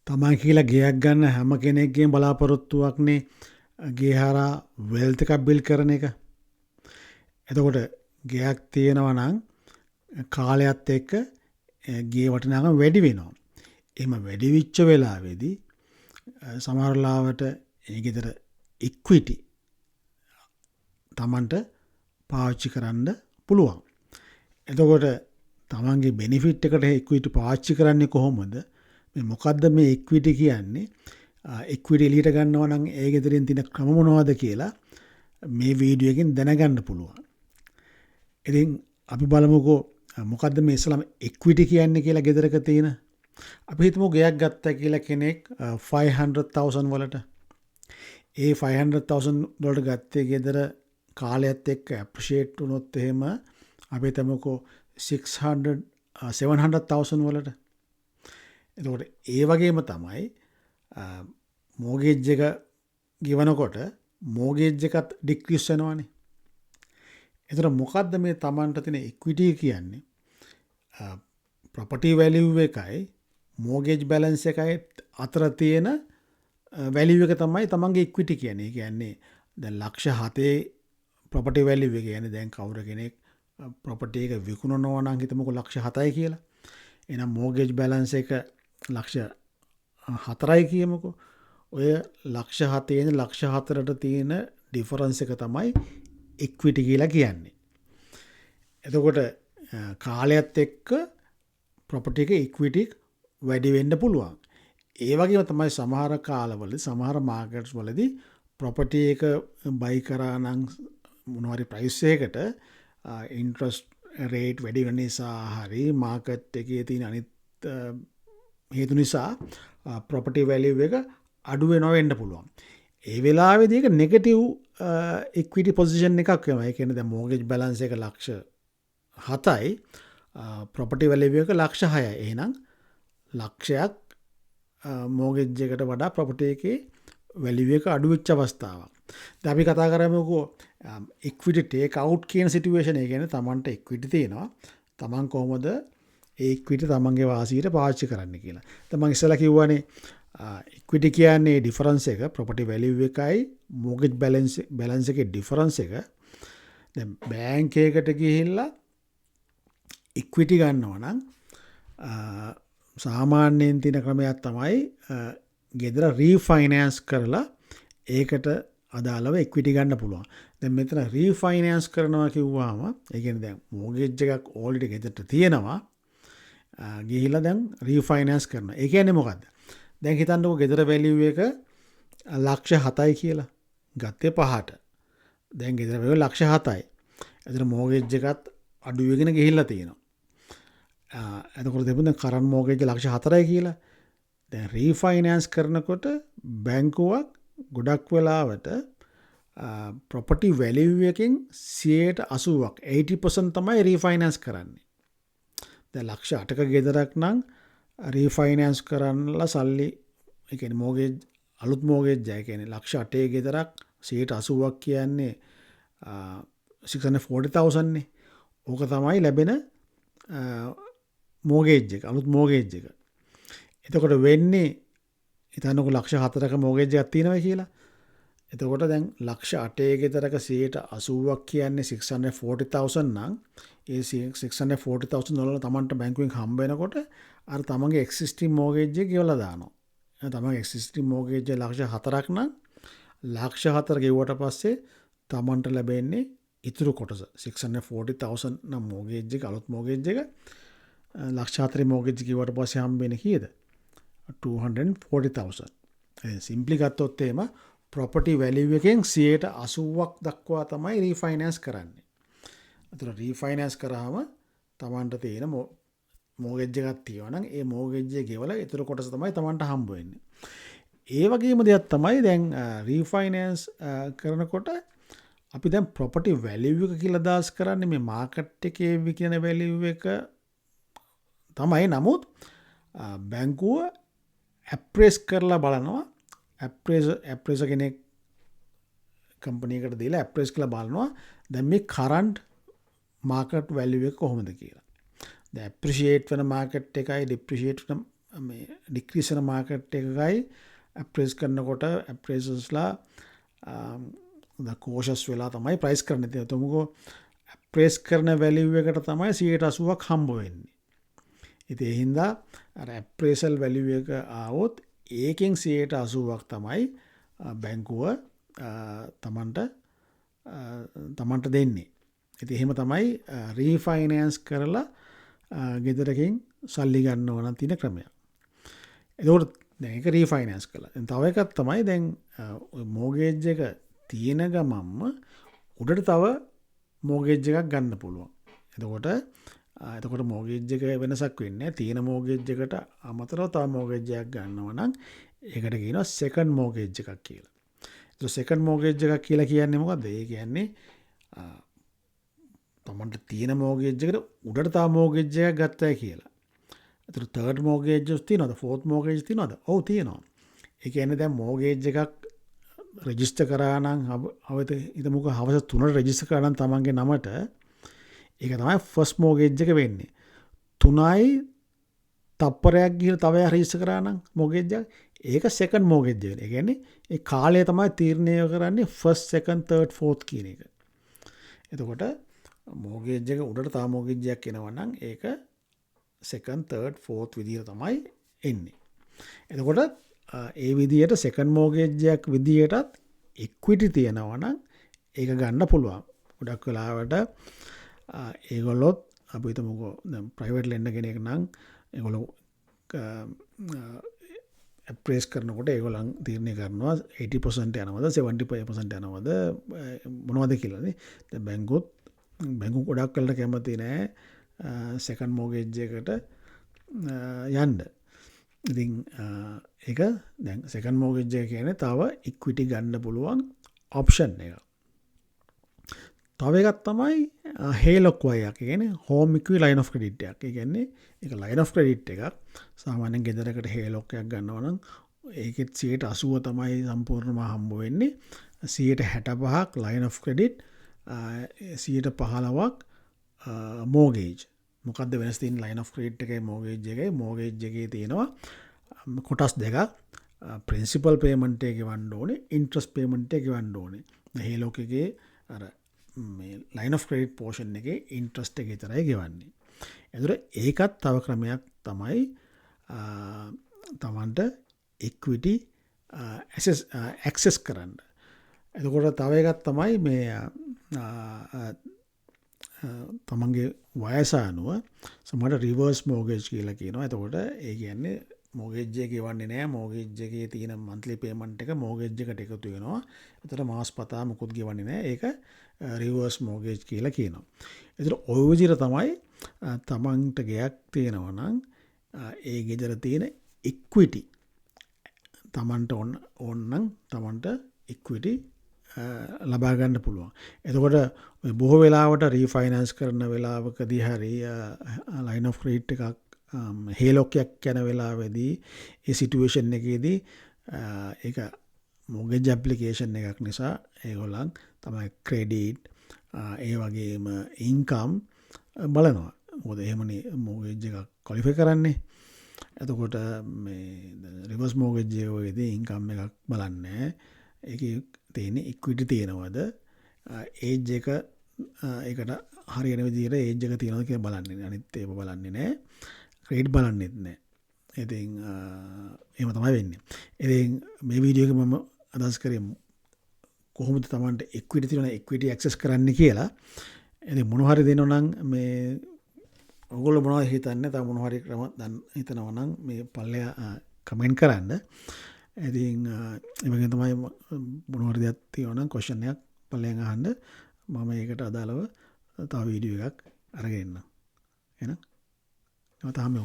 තමන් කියලා ගෙයක් ගන්න හැම කෙනෙක්ගේම බලාපොරොත්තුවක්නේ ගේ හරහා වෙල්ත් එකක් බිල්ඩ් කරන එක. එතකොට ගෙයක් තියෙනවා නම් කාලයත් එක්ක ගේ වටිනාකම වැඩි වෙනවා. එහෙම වැඩි වෙච්ච වෙලාවේදී සමහර වෙලාවට ඒ ගෙදර ඉක්විටි තමන්ට පාවිච්චි කරන්න පුළුවන්. එතකොට තමන්ගේ බෙනිෆිට් එකට ඉක්විටි පාවිච්චි කරන්නේ කොහොමද? මේ මොකද්ද මේ ඉක්විටි කියන්නේ? ඉක්විටි එළියට ගන්නවා නම් ඒ ගෙදරින් තියෙන ක්‍රම මොනවද කියලා මේ වීඩියෝ එකෙන් දැනගන්න පුළුවන්. ඉතින් අපි බලමුකෝ මොකද්ද මේ ඉස්සලම ඉක්විටි කියන්නේ කියලා ගෙදරක තියෙන. අපි හිතමු ගෙයක් ගත්තා කියලා කෙනෙක් 500,000 වලට. ඒ 500,000 වලට ගත්තේ ගෙදර කාලයත් එක්ක ඇප්‍රීෂিয়েට් වුණොත් එහෙම අපි හිතමුකෝ 600 700,000 වලට. එතකොට ඒ වගේම තමයි මෝගේජ් එක ගෙවනකොට මෝගේජ් එකත් ඩික්‍රීස් වෙනවනේ. එතකොට මොකද්ද මේ තමන්ට තියෙන ඉක්විටි කියන්නේ? ප්‍රොපර්ටි වැලියු එකයි මෝගේජ් බැලන්ස් එකයි අතර තියෙන වැලියු එක තමයි තමන්ගේ ඉක්විටි කියන්නේ. ඒ කියන්නේ දැන් ලක්ෂ 7 ප්‍රොපර්ටි වැලියු එක කියන්නේ දැන් කවුරු කෙනෙක් ප්‍රොපර්ටි එක විකුණනවා නම් හිතමුකෝ ලක්ෂ 7යි කියලා. එහෙනම් මෝගේජ් බැලන්ස් එක ලක්ෂ 4යි කියමුකෝ. ඔය ලක්ෂ 7 ඉඳන් ලක්ෂ 4ට තියෙන ඩිෆරන්ස් එක තමයි ඉක්විටි කියලා කියන්නේ. එතකොට කාලයත් එක්ක ප්‍රොපර්ටි එක ඉක්විටි වැඩි වෙන්න පුළුවන්. ඒ වගේම තමයි සමහර කාලවලදී, සමහර මාකට්ස් වලදී ප්‍රොපර්ටි එක බයි කරා නම් මොනවා හරි ප්‍රයිස් එකකට ඉන්ට්‍රස්ට් රේට් වැඩි වෙන නිසා හරි මාකට් එකේ තියෙන අනිත් හේතු නිසා ප්‍රොපර්ටි වැලියු එක අඩු වෙනවා වෙන්න පුළුවන්. ඒ වෙලාවේදී ඒක නෙගටිව් ඉක්විටි පොසිෂන් එකක් වෙනවා. ඒ කියන්නේ දැන් මෝගේජ් බැලන්ස් එක ලක්ෂ 7යි, ප්‍රොපර්ටි වැලියු එක ලක්ෂ 6යි. එහෙනම් ලක්ෂයක් මෝගේජ් එකට වඩා ප්‍රොපර්ටි එකේ වැලියු එක අඩු වෙච්ච අවස්ථාවක්. දැන් අපි කතා කරමුකෝ ඉක්විටි ටේක් අවුට් කියන සිටුේෂන් එක. කියන්නේ තමන්ට ඉක්විටි තියෙනවා. තමන් කොහොමද ඒ ඉක්විටි තමන්ගේ වාසියට පාවිච්චි කරන්න කියලා. දැන් මං ඉස්සෙල්ලා කිව්වනේ ඉක්විටි කියන්නේ ඩිෆරන්ස් එක, ප්‍රොපර්ටි වැලියු එකයි මෝගේජ් බැලන්ස් බැලන්ස් එකේ ඩිෆරන්ස් එක. දැන් බැංක් එකකට ගිහිල්ලා ඉක්විටි ගන්නවා නම් සාමාන්‍යයෙන් තියෙන ක්‍රමයක් තමයි ගෙදර රීෆයිනෑන්ස් කරලා ඒකට අදාළව ඉක්විටි ගන්න පුළුවන්. දැන් මෙතන රීෆයිනෑන්ස් කරනවා කිව්වහම ඒ කියන්නේ දැන් මෝගේජ් එකක් ඕල්රෙඩි ගෙදරට තියෙනවා. ගිහිල්ලා දැන් රීෆයිනෑන්ස් කරනවා. ඒ කියන්නේ මොකද්ද? දැන් හිතන්නකෝ ගෙදර වැලියු එක ලක්ෂ 7යි කියලා. ගත්තේ 5ට. දැන් ගෙදර වැලියු ලක්ෂ 7යි. එතන මෝගේජ් එකත් අඩු වෙගෙන ගිහිල්ලා තියෙනවා. එතකොට දෙපො දැන් කරන්ට් මෝගේජ් ලක්ෂ 4යි කියලා. දැන් රීෆයිනෑන්ස් කරනකොට බැංකුවක් ගොඩක් වෙලාවට ප්‍රොපර්ටි වැලියු එකෙන් 80%ක්, 80% තමයි රීෆයිනෑන්ස් කරන්නේ. දැන් ලක්ෂ 8ක ගෙදරක් නම් රීෆයිනෑන්ස් කරන්නලා සල්ලි, ඒ කියන්නේ මෝගේජ්, අලුත් මෝගේජ් එක, ඒ කියන්නේ ලක්ෂ 8 ගෙදරක් 80%ක් කියන්නේ 640,000 නේ. ඕක තමයි ලැබෙන මෝගේජ් එක, අලුත් මෝගේජ් එක. එතකොට වෙන්නේ හිතන්නකෝ ලක්ෂ 4ක මෝගේජ් එකක් තියෙනවා කියලා. එතකොට දැන් ලක්ෂ 8 ගෙදරක 80%ක් කියන්නේ 640,000 නම් ඒ 640,000 ඩොලර් තමන්ට බැංකුවෙන් හම්බ වෙනකොට අර තමන්ගේ එක්සිස්ටිං මෝගේජ් එක ගෙවලා දානවා. එහෙනම් තමන්ගේ එක්සිස්ටිං මෝගේජ් එක ලක්ෂ 4ක් නම් ලක්ෂ 4 ගෙව්වට පස්සේ තමන්ට ලැබෙන්නේ ඉතුරු කොටස 640,000 නම් මෝගේජ් එක, අලුත් මෝගේජ් එක ලක්ෂ 4 මෝගේජ් ගෙව්වට පස්සේ හම්බ වෙන්නේ කීයද? 240,000. ඉතින් සිම්ප්ලි ගත්තොත් එහෙම ප්‍රොපර්ටි වැලියු එකෙන් 80%ක් දක්වා තමයි රීෆයිනෑන්ස් කරන්නේ. එතකොට රීෆයිනෑන්ස් කරාම තමන්ට තියෙන මෝගේජ් එකක් තියෙනවා නම් ඒ මෝගේජ් එක ගෙවලා ඉතුරු කොටස තමයි තමන්ට හම්බ වෙන්නේ. ඒ වගේම දෙයක් තමයි දැන් රීෆයිනෑන්ස් කරනකොට අපි දැන් ප්‍රොපර්ටි වැලියු එක කියලා අදහස් කරන්නේ මේ මාකට් එකේ විකින වැලියු එක තමයි. නමුත් බැංකුව ඇප්‍රේස් කරලා බලනවා. ඇප්‍රේසර් කෙනෙක් කම්පැනි එකට දීලා ඇප්‍රේස් කරලා බලනවා දැන් මේ කරන්ට් මාකට් වැලියු එක කොහොමද කියලා. දැන් ඇප්‍රීෂিয়েට් වෙන මාකට් එකයි ඩිප්‍රීෂিয়েට් වෙන මේ ඩික්‍රීස් වෙන මාකට් එකකයි ඇප්‍රේස් කරනකොට ඇප්‍රේසර්ස්ලා කෝෂස් වෙලා තමයි ප්‍රයිස් කරන්නේ. ඉතින් හිතමුකෝ ඇප්‍රේස් කරන වැලියු එකට තමයි 80ක් හම්බ වෙන්නේ. ඉතින් ඒ හින්දා අර ඇප්‍රේසල් වැලියු එක ආවොත් ඒකෙන් 80ක් තමයි බැංකුව තමන්ට තමන්ට දෙන්නේ. ඉතින් එහෙම තමයි රීෆයිනෑන්ස් කරලා ගෙදරකින් සල්ලි ගන්නව නම් තියෙන ක්‍රමය. එතකොට දැන් ඒක රීෆයිනෑන්ස් කළා. දැන් තව එකක් තමයි දැන් ඔය මෝගේජ් එක තියෙන ගමන්ම උඩට තව මෝගේජ් එකක් ගන්න පුළුවන්. එතකොට එතකොට මෝගේජ් එක වෙනසක් වෙන්නේ නැහැ. තියෙන මෝගේජ් එකට අමතරව තව මෝගේජ් එකක් ගන්නවා නම් ඒකට කියනවා සෙකන්ඩ් මෝගේජ් එකක් කියලා. එතකොට සෙකන්ඩ් මෝගේජ් එකක් කියලා කියන්නේ මොකද්ද? ඒ කියන්නේ තමන්ට තියෙන මෝගේජ් එකට උඩට තව මෝගේජ් එකක් ගත්තයි කියලා. එතකොට තර්ඩ් මෝගේජ් තියෙනවද? ෆෝර්ත් මෝගේජ් තියෙනවද? ඔව්, තියෙනවා. ඒ කියන්නේ දැන් මෝගේජ් එකක් රෙජිස්ටර් කරා නම්, අවත හිතමුකෝ හවස 3ට රෙජිස්ටර් කරා නම් තමන්ගේ නමට, ඒක තමයි ෆස්ට් මෝගේජ් එක වෙන්නේ. 3යි තප්පරයක් ගිහලා තව එයා රෙජිස්ටර් කරා නම් මෝගේජ් එක, ඒක සෙකන්ඩ් මෝගේජ් එක වෙන්නේ. ඒ කියන්නේ ඒ කාලය තමයි තීරණය කරන්නේ ෆස්ට්, සෙකන්ඩ්, තර්ඩ්, ෆෝර්ත් කියන එක. එතකොට මෝගේජ් එක උඩට තව මෝගේජ් එකක් එනවා නම් ඒක සෙකන්ඩ්, තර්ඩ්, ෆෝර්ත් විදිහට තමයි එන්නේ. එතකොට ඒ විදිහට සෙකන්ඩ් මෝගේජ් එකක් විදිහටත් ඉක්විටි තියෙනවා නම් ඒක ගන්න පුළුවන්. ගොඩක් වෙලාවට ඒගොල්ලොත්, අපි හිතමුකෝ දැන් ප්‍රයිවට් ලෙන්ඩර් කෙනෙක් නම්, ඒගොල්ලෝ ඇප්‍රේස් කරනකොට ඒගොල්ලන් තීරණය කරනවා 80% යනවද, 75% යනවද, මොනවද කියලා නේ. දැන් බැංකු ගොඩක් වෙලාවට කැමති නෑ සෙකන්ඩ් මෝගේජ් එකට යන්න. ඉතින් ඒක දැන් සෙකන්ඩ් මෝගේජ් එක කියන්නේ තව ඉක්විටි ගන්න පුළුවන් ඔප්ෂන් එක. තව එකක් තමයි හේලොක් වගේ එකක්. ඒ කියන්නේ හෝම් ඉක්විටි ලයින් ඔෆ් ක්‍රෙඩිට් එකක්. ඒ කියන්නේ ඒක ලයින් ඔෆ් ක්‍රෙඩිට් එකක්. සාමාන්‍යයෙන් ගෙදරකට හේලොක් එකක් ගන්නවා නම් ඒකෙත් 80% තමයි සම්පූර්ණම හම්බ වෙන්නේ. 65ක් ලයින් ඔෆ් ක්‍රෙඩිට්, 15ක් මෝගේජ්. මොකද්ද වෙනස් තියෙන්නේ ලයින් ඔෆ් ක්‍රෙඩිට් එකයි මෝගේජ් එකයි? මෝගේජ් එකේ තියෙනවා කොටස් දෙකක්. ප්‍රින්සිපල් පේමන්ට් එක ගෙවන්න ඕනේ, ඉන්ට්‍රස්ට් පේමන්ට් එක ගෙවන්න ඕනේ. හේලොක් එකේ අර මේ ලයින් ඔෆ් ක්‍රෙඩිට් පෝෂන් එකේ ඉන්ට්‍රස්ට් එක විතරයි ගෙවන්නේ. එතකොට ඒකත් තව ක්‍රමයක් තමයි තමන්ට ඉක්විටි ඇක්සස් කරන්න. එතකොට තව එකක් තමයි මේ තමන්ගේ වයස අනුව සමහරට රිවර්ස් මෝගේජ් කියලා කියනවා. එතකොට ඒ කියන්නේ මෝගේජ් එක ගෙවන්නේ නෑ. මෝගේජ් එකේ තියෙන මන්ත්ලි පේමන්ට් එක මෝගේජ් එකට එකතු වෙනවා. එතකොට මාස් පතා මුකුත් ගෙවන්නේ නෑ. ඒක රිවර්ස් මෝගේජ් කියලා කියනවා. එතකොට ඔය විදිහට තමයි තමන්ට ගෙයක් තියෙනවා නම් ඒ ගෙදර තියෙන ඉක්විටි තමන්ට ඕන ඕන නම් තමන්ට ඉක්විටි ලබා ගන්න පුළුවන්. එතකොට ඔය බොහෝ වෙලාවට රීෆයිනෑන්ස් කරන වෙලාවකදී හරි ලයින් ඔෆ් ක්‍රෙඩිට් එකක්, හේලොක් එකක් යන වෙලාවෙදී, ඒ සිටුේෂන් එකේදී ඒක මෝගේජ් ඇප්ලිකේෂන් එකක් නිසා ඒගොල්ලන් තමයි ක්‍රෙඩිට්, ඒ වගේම ඉන්කම් බලනවා. මොකද එහෙමනේ මෝගේජ් එකක් ක්වොලිෆයි කරන්නේ. එතකොට මේ රිවර්ස් මෝගේජ් එක වගේදී ඉන්කම් එකක් බලන්නේ නැහැ. ඒකේ තියෙන්නේ ඉක්විටි තියෙනවද, ඒජ් එක ඒකට හරියන විදිහට ඒජ් එක තියෙනවද කියලා බලන්නේ. අනිත් ඒවා බලන්නේ නැහැ. ක්‍රෙඩිට් බලන්නෙත් නැහැ. ඉතින් එහෙම තමයි වෙන්නේ. ඉතින් මේ වීඩියෝ එකේ මම අදහස් කරේ කොහොමද තමන්ට ඉක්විටි තියෙනවා ඉක්විටි ඇක්සස් කරන්න කියලා. ඉතින් මොන හරි දෙනව නම්, මේ ඔයගොල්ලෝ මොනවද හිතන්නේ, තව මොන හරි ක්‍රම දැන් හිතනවා නම් මේ පල්ලෙහා කමෙන්ට් කරන්න. ඉතින් ඒ වගේම තමයි මොන හරි දෙයක් තියෙනවා නම් ක්වෙස්චන් එකක් පල්ලෙහාන් අහන්න. මම ඒකට අදාළව තව වීඩියෝ එකක් අරගෙන එන්නම්. එහෙනම් නැවත හමු.